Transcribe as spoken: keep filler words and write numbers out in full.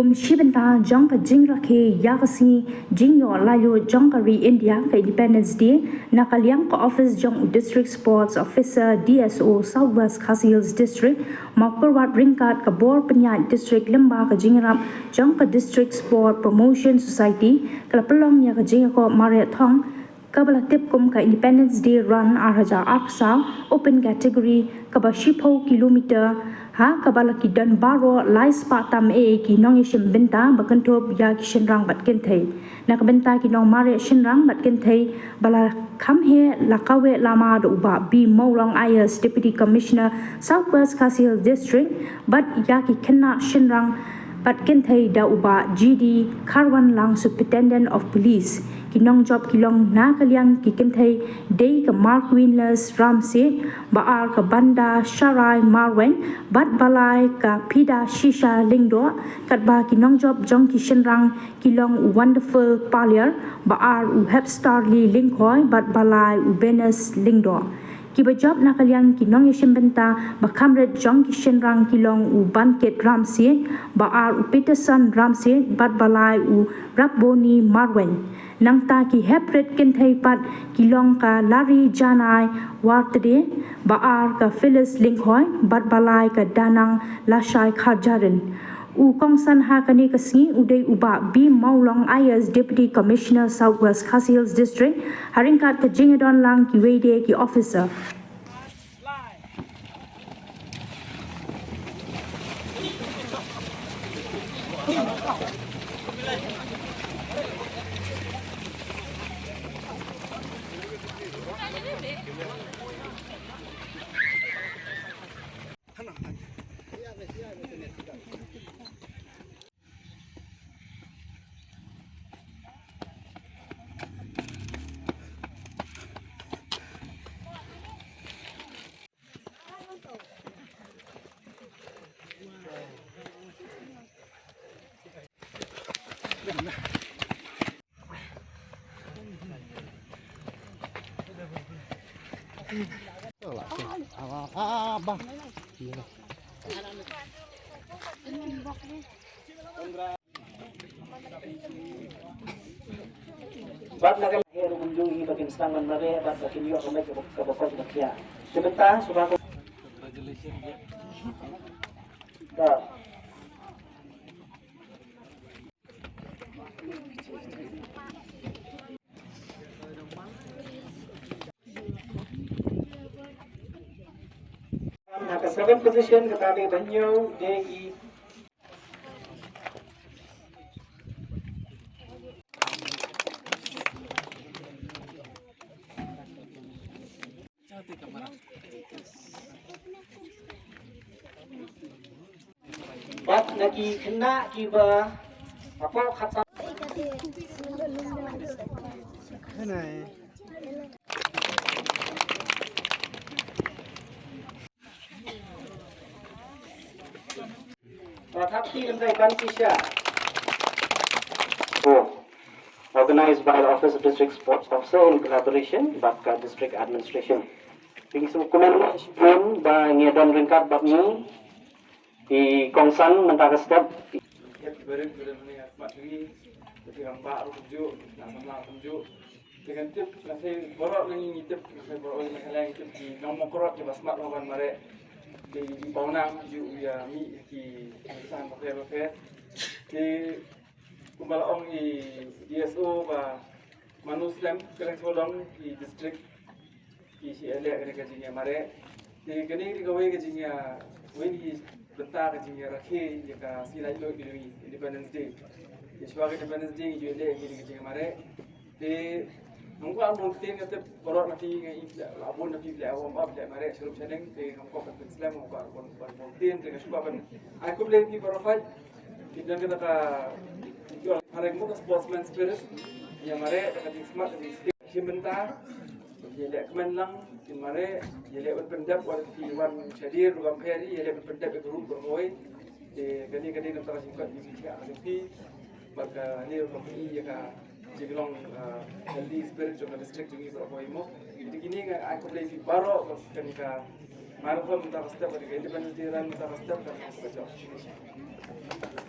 Shi bynta jong ka jingrakhe ïa ka sngi jingïoh laitluid jong ka ri India ka Independence Day, na ka liang ka office jong u District Sports Officer, D S O, South West Khasi Hills District, Mawkyrwat, ryngkat ka bor pynïaid district lyngba ka jingïarap jong ka District Sport Promotion Society, ka la pynlong ïa ka jingïakop mareh thong kaba la tip kum ka Independence Day Run ar hajar arphew saw, open category, kaba shiphew kilometer, ha kaba la ki don baroh lai spah tam eh ki nongïashim bynta, ba kynthup ïa ki shynrang bad kynthei. Na ka bynta ki nongmareh shynrang bad kynthei ba la kham heh, la kaweh lama da u Bah B Mawlong I A S, Deputy Commissioner, South West Khasi Hills District, bad ïa ki khynnah shynrang bad kynthei da u Bah G D Kharwanlang, Superintendent of Police. Ki nongjop ki long na ka liang ki kynthei dei ka Marquinless Ramsit, ba ar ka Banda Sharai Marwein, bad ba lai ka Pida Shisha Lyngdoh, katba ki nongjop jong ki shynrang ki long u Wonderful Paliar, ba ar u Hepstarly Lyngkhoi, bad ba lai u Benes Lyngdoh. Kiba jop na ka liang ki nongïashim bynta ba kham rit jong ki shynrang ki long u Bankit Ramsit, ba ar u Peterson Ramsit, bad ba lai u Rabboni Marwein. Nangta ki hep rit kynthei pat ki long ka Lari Janai Wartde, ba ar ka Phyllis Lyngkhoi, bad ba lai ka Danang Lashai Kharjarin. U kongsan ha kane ka sngi u dei u Bah B Mawlong I A S, Deputy Commissioner, South West Khasi Hills District, ha ryngkat ka jingïadon lang kiwei de ki officer. Bad na ka liang ruh kumjuh hi ba kin sdang ban mareh bad ba kin ïoh ka met kaba, kaba koit ba khiah. Te mynta shuwa ko. Congratulations. Ba. Ha ka seventh position kata ka dei ba hynñiew, dei i Bad na ki khynnah kiba hapoh khatsan. Ba thap kti kynthei ban shisha. Oh, organized by the Office of District Sports Officer in collaboration bad ka District Administration. Thank you so much. Kumne ba ngi don ryngkat bad ngi. I kongsan mynta ka step. Ki barit ki don hangne ha khmat jong ngi. Ki rangbah ruh kumjuh, ki samla kumjuh. Te ngan tip, nga sngew baroh ngi, ngi tip, nga sngew baroh ngi, nga sngew ngi tip ki nong Mawkyrwat kiba smat ban mareh. Ki, ki pawnang ju ïa mih ki kongsan bapher bapher. Te kumba la ong i D S O ba mano slem, ka dang shu long ki district ki shu ïaleh kane ka jingïamareh. Te kane ka dei kawei ka jingïa, kawei na ki bynta ka jingïarakhe ïa ka sngi laitluid ka jong ngi, Independence Day. Te shuwa ka Independence Day ngi ju ïaleh ïa kane ka jingïamareh. Te ngam kwah ban bun ktien, nga tip baroh na phi, nga i la bun na phi la warm up, la mareh sharum shaneng, te ngam kwah ban pynslem, ngam kwah ban bun ktien, te nga shu kwah ban ai khublei ïa phi baroh phai. Phi don kata ka, ka sportsman spirit, ïamareh da ka jingsmat, da ka jingspirit. Shim bynta, ïaleh kmen lang, ïamareh, ïaleh ban pyndep, wat phi wan shadir ruh ban pher, ïaleh ban pyndep ïa ka ruh ban hoi. Te kane ka dei na ka bynta ka jingkot jingkhiah jong phi. Bad kane ruh ka pyni ïa ka jinglong, ah, healthy spirit jong ka district jong ngi baroh kawei mo. Te kine nga ai khublei phi baroh, bad kane ka marathon mynta ka step, kane ka Independence Day run mynta ka step, kane ka step.